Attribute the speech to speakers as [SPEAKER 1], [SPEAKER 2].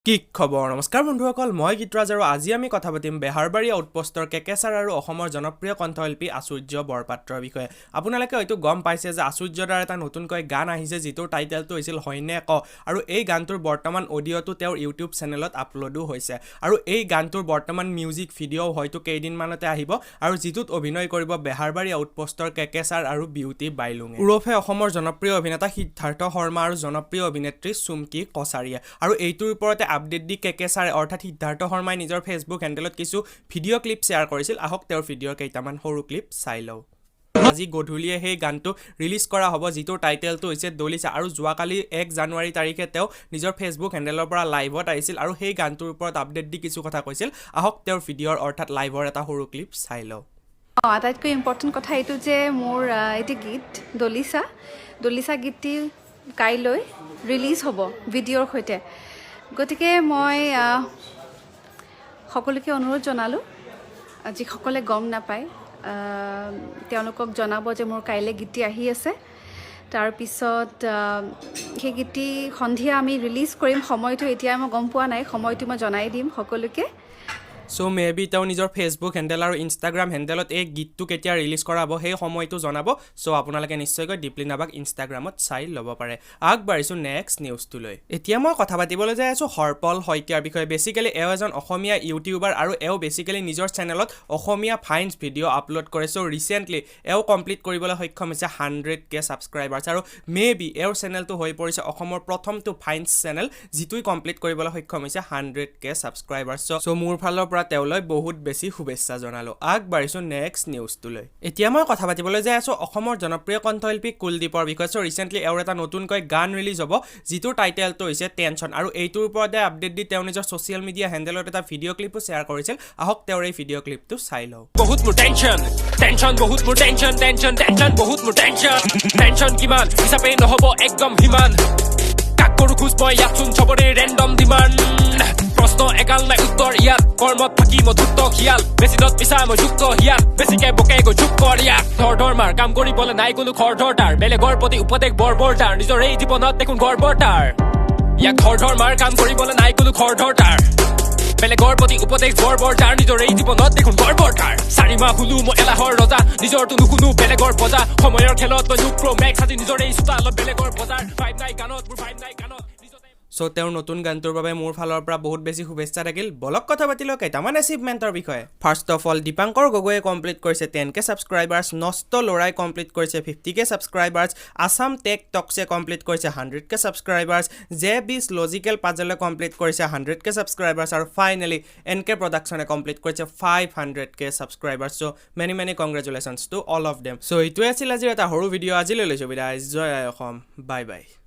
[SPEAKER 1] কি খবৰ? নমস্কাৰ বন্ধুসকল, মই গীতৰাজ আৰু আজি আমি কথা পাতিম বেহাৰবাৰী আউটপোষ্টৰ কেকে ছাৰ আৰু অসমৰ জনপ্ৰিয় কণ্ঠশিল্পী আচুৰ্য বৰপাত্ৰৰ বিষয়ে। আপোনালোকে হয়তো গম পাইছে যে আচুৰ্য দাৰ এটা নতুনকৈ গান আহিছে, যিটোৰ টাইটেলটো হৈছিল "হয়নে ক"। আৰু এই গানটোৰ বৰ্তমান অডিঅ'টো তেওঁৰ ইউটিউব চেনেলত আপলোডো হৈছে আৰু এই গানটোৰ বৰ্তমান মিউজিক ভিডিঅ' হয়তো কেইদিনমানতে আহিব আৰু যিটোত অভিনয় কৰিব বেহাৰবাৰী আউটপোষ্টৰ কেকে ছাৰ আৰু বিউটি বাইলুঙে ওৰফে অসমৰ জনপ্ৰিয় অভিনেতা সিদ্ধাৰ্থ শৰ্মা আৰু জনপ্ৰিয় অভিনেত্ৰী চুমকি কছাৰীয়ে। আৰু এইটোৰ ওপৰতে আপডেট দি কেকে ছাৰে অৰ্থাৎ সিদ্ধাৰ্থ শৰ্মাই নিজৰ ফেচবুক হেণ্ডেলত কিছু ভিডিঅ' ক্লিপ শ্বেয়াৰ কৰিছিল। আহক, তেওঁৰ ভিডিঅ'ৰ কেইটামান সৰু ক্লিপ চাই লওঁ। আজি গধূলিয়ে সেই গানটো ৰিলিজ কৰা হ'ব, যিটোৰ টাইটেলটো হৈছে "দলিচা"। আৰু যোৱাকালি 1 জানুৱাৰী তাৰিখে তেওঁ নিজৰ ফেচবুক হেণ্ডেলৰ পৰা লাইভত আহিছিল আৰু সেই গানটোৰ ওপৰত আপডেট দি কিছু কথা কৈছিল। আহক, তেওঁৰ ভিডিঅ'ৰ অৰ্থাৎ লাইভৰ এটা সৰু ক্লিপ চাই লওঁ।
[SPEAKER 2] অঁ, আটাইতকৈ ইম্পৰ্টেণ্ট কথা এইটো যে মোৰ এটি গীত দলিচা, দলিচা গীতটি কাইলৈ ৰিলিজ হ'ব ভিডিঅ'ৰ সৈতে। গতিকে মই সকলোকে অনুৰোধ জনালোঁ, যিসকলে গম নাপায় তেওঁলোকক জনাব যে মোৰ কাইলৈ গীতটি আহি আছে। তাৰপিছত সেই গীতটি সন্ধিয়া আমি ৰিলিজ কৰিম। সময়টো এতিয়া মই গম পোৱা নাই, সময়টো মই জনাই দিম সকলোকে।
[SPEAKER 1] চ' মে বি তেওঁ নিজৰ ফেচবুক হেণ্ডেল আৰু ইনষ্টাগ্ৰাম হেণ্ডেলত এই গীতটো কেতিয়া ৰিলিজ কৰা হ'ব, সেই সময়টো জনাব। চ' আপোনালোকে নিশ্চয়কৈ দীপলিনা বাক ইনষ্টাগ্ৰামত চাই ল'ব পাৰে। আগবাঢ়িছোঁ নেক্সট নিউজটোলৈ। এতিয়া মই কথা পাতিবলৈ যাই আছোঁ হৰপল শইকীয়াৰ বিষয়ে। বেচিকেলি এওঁ এজন অসমীয়া ইউটিউবাৰ আৰু এওঁ বেচিকেলি নিজৰ চেনেলত অসমীয়া ভাইন্স ভিডিঅ' আপলোড কৰে। চ' ৰিচেণ্টলি এওঁ কমপ্লিট কৰিবলৈ সক্ষম হৈছে 100K subscribers আৰু মে বি এওঁৰ চেনেলটো হৈ পৰিছে অসমৰ প্ৰথমটো ভাইন্স চেনেল, যিটোই কমপ্লিট কৰিবলৈ সক্ষম হৈছে 100K subscribers. চ' মোৰ ফালৰ পৰা তেওঁলৈ বহুত বেছি শুভেচ্ছা জনালোঁ। আগবাঢ়িছোঁ নেক্সট নিউজটোলৈ। এতিয়া মই কথা পাতিবলৈ যাই আছোঁ অসমৰ জনপ্ৰিয় কণ্ঠশিল্পী কুলদীপৰ বিষয়ে। চ' ৰিচেণ্টলি এওঁৰ এটা নতুনকৈ গান ৰিলিজ হ'ব, যিটোৰ টাইটেলটো হৈছে "টেনশ্যন"। আৰু এইটোৰ ওপৰতে আপডেট দি তেওঁ নিজৰ ছ'চিয়েল মিডিয়া হেণ্ডেলত এটা ভিডিঅ' ক্লিপো শ্বেয়াৰ কৰিছিল। আহক, তেওঁৰ এই ভিডিঅ' ক্লিপটো চাই লওঁ।
[SPEAKER 3] বহুত মোৰ টেনশ্যন, টেনশ্যন বহুত মোৰ টেনশ্যন, টেনশ্যন, টেনশ্যন বহুত মোৰ টেনশ্যন। টেনশ্যন কিমান হিচাপে নহ'ব একদম সিমান। কাক কৰো খোজ মই ইয়াতচোন চবৰে ৰেণ্ডম ডিমাণ্ড। প্ৰশ্ন এগাল নাই উত্তৰ ইয়াত। কৰ্মত থাকি মই ধূৰ্ত শিয়াল। মেচিনত মিছা মই যুক্ত হিয়াত। বেছিকে বকে গৈ চুপ কৰ ইয়াক। ধৰ ধৰ মাৰ কাম কৰিবলৈ নাই কোনো খৰ ধৰ তাৰ। বেলেগৰ প্ৰতি উপদেশ বৰ বৰ তাৰ। নিজৰ এই জীৱনত দেখোন গৰ্বৰ তাৰ। ইয়াক ধৰ ধৰ মাৰ কাম কৰিবলৈ নাই কোনো খৰ ধৰ তাৰ। বেলেগৰ প্ৰতি উপদেশ বৰ বৰ তাৰ। নিজৰ এই জীৱনত দেখোন গৰ্বৰ তাৰ। 4 মাহ শুনো মই এলাহৰ ৰজা। নিজৰটো নুশুনো, বেলেগৰ বজা। সময়ৰ খেলত মই নোক প্ৰ' মেক্স। আজি নিজৰ এই চোতালত বেলেগৰ বজাৰ। ভাইব নাই গানত মোৰ, ভাইব নাই গানত নিজতে।
[SPEAKER 1] চ' তেওঁৰ নতুন গানটোৰ বাবে মোৰ ফালৰ পৰা বহুত বেছি শুভেচ্ছা থাকিল। বলক, কথা পাতি লওঁ কেইটামান এচিভমেণ্টৰ বিষয়ে। ফাৰ্ষ্ট অফ অল, দীপাংকৰ গগৈয়ে কমপ্লিট কৰিছে 10K subscribers, নষ্ট ল'ৰাই কমপ্লিট কৰিছে 50K subscribers, Assam tech টক্সে complete কৰিছে 100K subscribers, J বিছ লজিকেল পাজলে কমপ্লিট কৰিছে 100K subscribers আৰু ফাইনেলি এন কে প্ৰডাকশ্যনে কমপ্লিট কৰিছে 500K subscribers. So many many congratulations to all of them. So এইটোৱে আছিল আজিৰ এটা সৰু ভিডিঅ'। আজিলৈ লৈছোঁ বিদায়। জয় আই অসম। Bye bye.